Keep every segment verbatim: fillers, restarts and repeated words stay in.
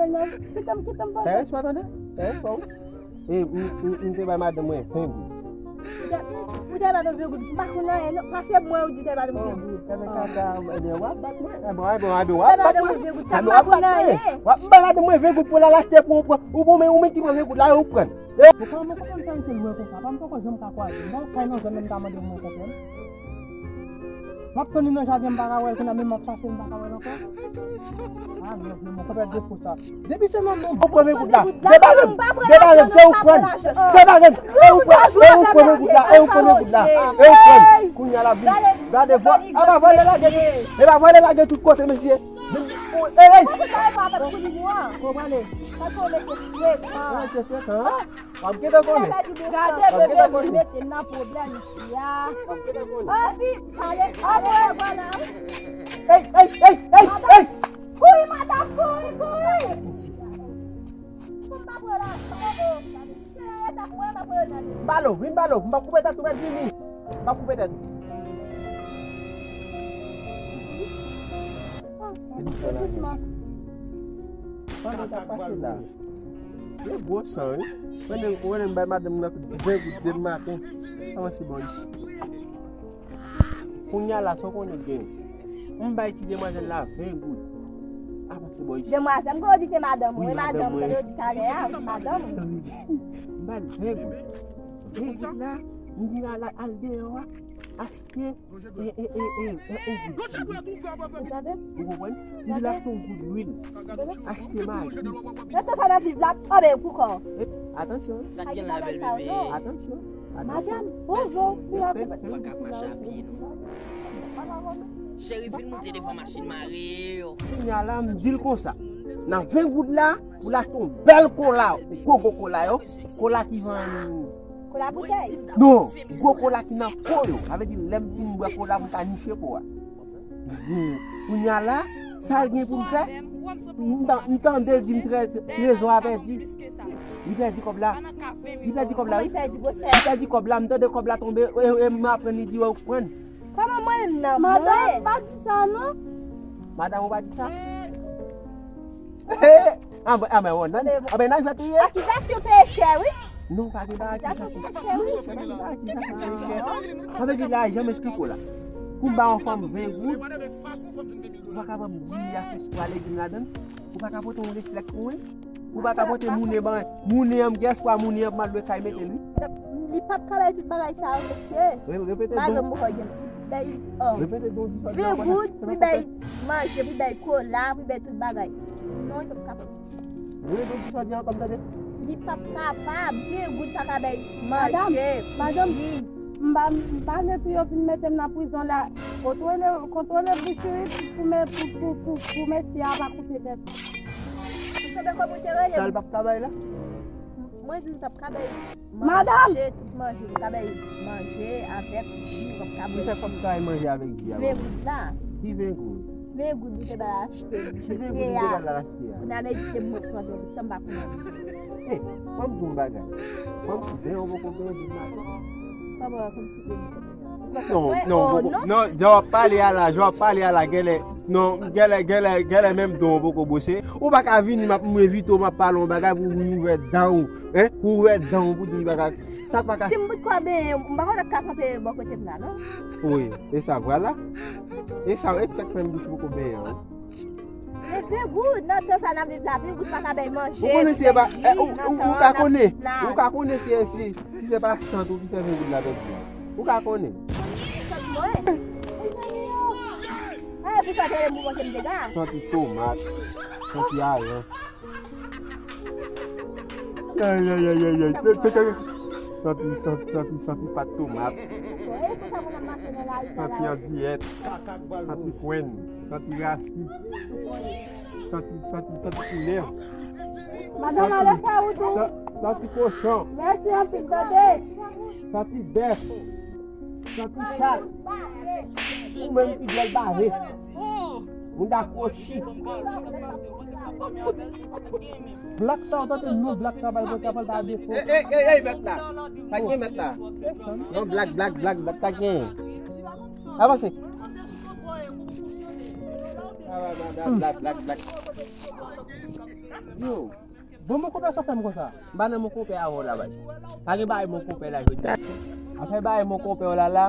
Kite m, kite m poze. Fè respè, tande? Fè respè, wi. E, m, m, m te bay madanm mwen ven goud. Ou te, ou te bay mwen ven goud. M pa konn anyen, non. Pase mwen, ou di te bay mwen ven goud. Gade kaka, ebyen, w ap bat mwen. Ebyen, ebyen, ebyen, w ap bat mwen. Ebyen, w ap bat mwen. W ap bay madanm mwen ven goud pou l al achte pou ou pran. Ou bon, men ou menm ki pran ven goud la, ou pran. Ou pa, mwen konprann sa, se lwen konsa. Pa m poko janm ka kwaze. M pa kay nan zòn nan, m ta mande mwen konprann. M ap tann li nan jaden, m pa ka wè l, kounye a menm m ap pase, m pa ka wè l ankò. Ah non, non, non, konpè defo sa. Depi se nan non. Ou pran men goud la. Debare m, debare m, se ou k pran. Debare m, e ou pran, e ou k pran men goud la. E ou pran. Kounye a l ap vin. Gade vò, a pa vòlè lage tout. E pa vòlè lage tout kote, mesye. Ey, ey. Kote sa e pa avèk koulin ou an? Kote sa e pa avèk koulin ou an? W ap gentan konnen. Gade bebe, li mete m nan pwoblèm isi a. Epi, ale, ale, vwala. Ey, ey, ey, ey, ey! Kouri, madanm, kouri, kouri! Pou m pa pran la, pou m pa pran la. Balo, vin balo, m pa koupe tèt ou, mèt vini. M pa koupe tèt ou. Pandan t ap pase la. Gen gwo san, wi. Pandan, pandan m bay madanm nan ven goud demen maten. Avanse bò isi. Kounye a la, sa w konnen gen. M bay ti demwazèl la ven goud. Avanse bò isi. Demwazèl, m konnen w di se madanm ou, wi, e madanm mwen, yo di talè a, wi, madanm ou. M bay l ven goud. Ven goud la, m di al, al deyò a, achte E, e, e, e, e, e, goud. Ou konprann? Li di l achte yon goud lwil. Achte maji. Nan tan sa n ap viv la, anben, pou kò. E, atansyon. Sa k gen la, bèl bebe? Atansyon. Atansyon. Madanm, bonjou. Ou pa ka mache a pye, non. Cheri, vin moute devan machin mare yo. Kounye a la, m di l konsa. Nan ven goud la, pou l achte yon bèl kola, gwo gwo kola yo. Kola ki vann Kola boutèy? Non, gwo kola ki nan po yo. Sa vle di, lè m fin bwè kola, m ka niche po a. Kounye a la, sa l gen pou l fè? M tan-, m tande l di m trè-, trezò a pèdi. Li pèdi kòb la. Li pèdi kòb la, wi. Li pèdi kòb la, m tande kòb la tonbe, e, e m aprann li di, wè, ou k pran. Kòman mwen menm nan? Madanm, pa di sa, non. Madanm, ou pa di sa? Anben, anben, anben, nan jwèt ou ye? Akizasyon peye chè, wi. Non, pa gen bagay akizasyon peye chè, wi. Pa gen bagay akizasyon peye chè. Sa vle di la, jan m esplike w la. Pou m ba yon fanm ven goud, ou pa ka ban m di a se swa legim ladan l. Ou pa ka pote yon reflèks pou mwen. Ou pa ka pote mounen ban, mounen an, m gen espwa mounen an pou m al lwe kay mete l, wi. Li p ap ka bay tout bagay sa yo, mesye. Re-, repete don. Bay, bay, oh. Repete don, di sa, ven goud, pou bay manje, pou bay kola, pou bay tout bagay. Non, li p ap kapab. Repete don, di sa, di ankò, m tande. Li p ap kapab. Ven goud pa ka bay manje, madanm, pou madanm, jwi. M pa, m pa vle pou yo vin mete m nan prizon la. Kontwole, kontwole bouch ou, wi, pou, pou, pou, pou, pou mesye a pa koupe tèt. Ou tonbe kòm ou te rele m. Sa l p ap ka bay la? Mwen di l t ap ka bay manje, tout manje. Li ka bay manje avèk ji, w ap ka bwè ji. Ki fè kòb sa bay manje avèk ji a? Ven goud la. Ki ven goud? Ven goud li te bay achte. Ki ven goud li te bay achte a? Kounye a medite m mwen pran ven goud, sa m pa konnen. Eh, ban m di w yon bagay. Ban m si ven yon poko ven goud la. Kòman kòmsi ven goud? Non, non, non, jan w ap pale a la, jan w ap pale a la, genlè, non, genlè, genlè, genlè menm don w poko bwose. Ou pa ka vini, m ap, m envite w, m ap pale yon bagay pou w vin ouvè dan w, hein, pou w ouvè dan w, pou di bagay. Sa pa ka. Si m bout kò benyen, m pa konn ap ka kanpe bò kote m la, non. Wi, e sa, vwala. E sa, e sa k fè m di w poko benyen an. Men ven goud, nan tan sa n ap viv la, ven goud pa ka bay manje, pou bay ji, nan tan an n ap viv la. Ou konnen se, ou, ou, ou ka konnen, ou ka konnen se, se, si se pa sant ou ki fè ven goud la pèdi a. Ou ka konnen. Sant mwen? Eh, pou sa te moman ke m te ga. Santi tomat, santi ayan. Ay, ay, ay, ay, ay. Te, te, te. Santi, santi, santi, santi pat tomat. Santi andiyèt. Santi kwenn. Santi rasi. Santi, santi, santi koulè. Madanm, ale fè wout ou. Sa, santi kochon. Mèsi anpil, tande. Santi bèf. Santi chat. Ou menm ki djèl bare. Moun ta kwochi. Blak sa, w tande non, blak travay mwen, travay pa defo. Ey, ey, ey, ey, mèt la. Sa gen mèt la. Non, blak, blak, blak, blak, sa gen. Avanse. Yo, bon, mon konpè, sa fè m konsa. M pa nan mon konpè avè w la, baz. Pa gen bagay mon konpè la jodi a. Afè bagay mon konpè w la la,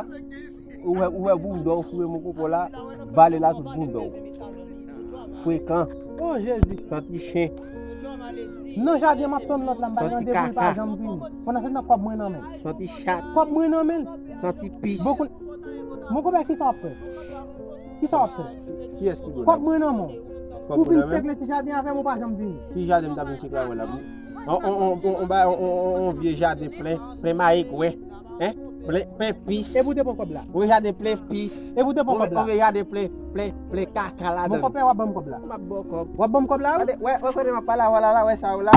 ou wè, ou wè bounda w foure mon konpè w la, vale la tout bounda w. Frekan. Oh, Jezi. Santi chen. Nan jaden m ap tann lòt la, m pa gen randevou, li pa janm vini. Pandan se tan kòb mwen nan men l. Santi chat. Kòb mwen nan men l. Santi pis. Mon konpè, kisa w ap fè? Kisa w ap fè? Kiyès ki dwe? Kòb mwen nan men w. Ou vin sekle ti jaden avè m, ou pa janm vini. Ki jaden m ta vin sekle avè w la? On, on, on, on, on, on, on, on vye jaden plen, plen mayegwè. Hein? Plen, plen pis. E pou te pran kòb la? On jaden plen pis. E pou te pran kòb la? On jaden plen, plen, plen kaka ladan. Mon konpè, w ap ban m kòb la? M ap ba w kòb. W ap ban m kòb la, wi? Gade, wè, wè kote m ap pale avè w la, la, wè sa yo la.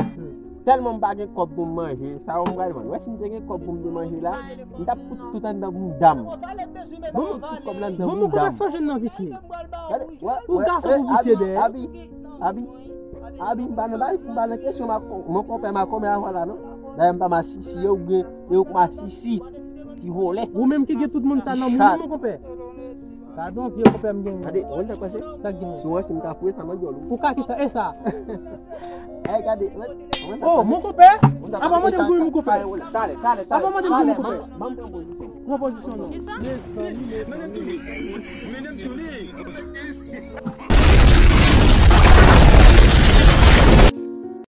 Tèlman m pa gen kòb pou m manje, sa yo m pral vann. Wè, si m te gen kòb pou m te manje la, m t ap fout tout anndan bounda m. Bon, m ap fout kòb la anndan bounda m. Bon, mon konpè, sa w jwenn nan visye. Gade, wè, ou gason pou visye dèyè. Abi, Abi, Abi, m pa nan bay, m pa nan kesyon, mon konpè, makonmè avè w la, non. Dayè, m pa masisi, e ou gen, e ou k masisi, ti vòlè. Ou menm ki gen tout moun sa nan moun, mon konpè. Gadon vye konpè m genyen. Gade, ou konn sa k pase? Sa k genyen? Si w ranse m ka foure sa nan dyòl ou. Ou ka kisa? E sa? Ey, gade, ou konn sa k pase? Oh, mon konpè? Apa mande m pou mon konpè? Talè, talè, talè. Apa mande m pou mon konpè? Ban m pran pozisyon. Pran pozisyon non. Mezanmi, mezanmi, mezanmi.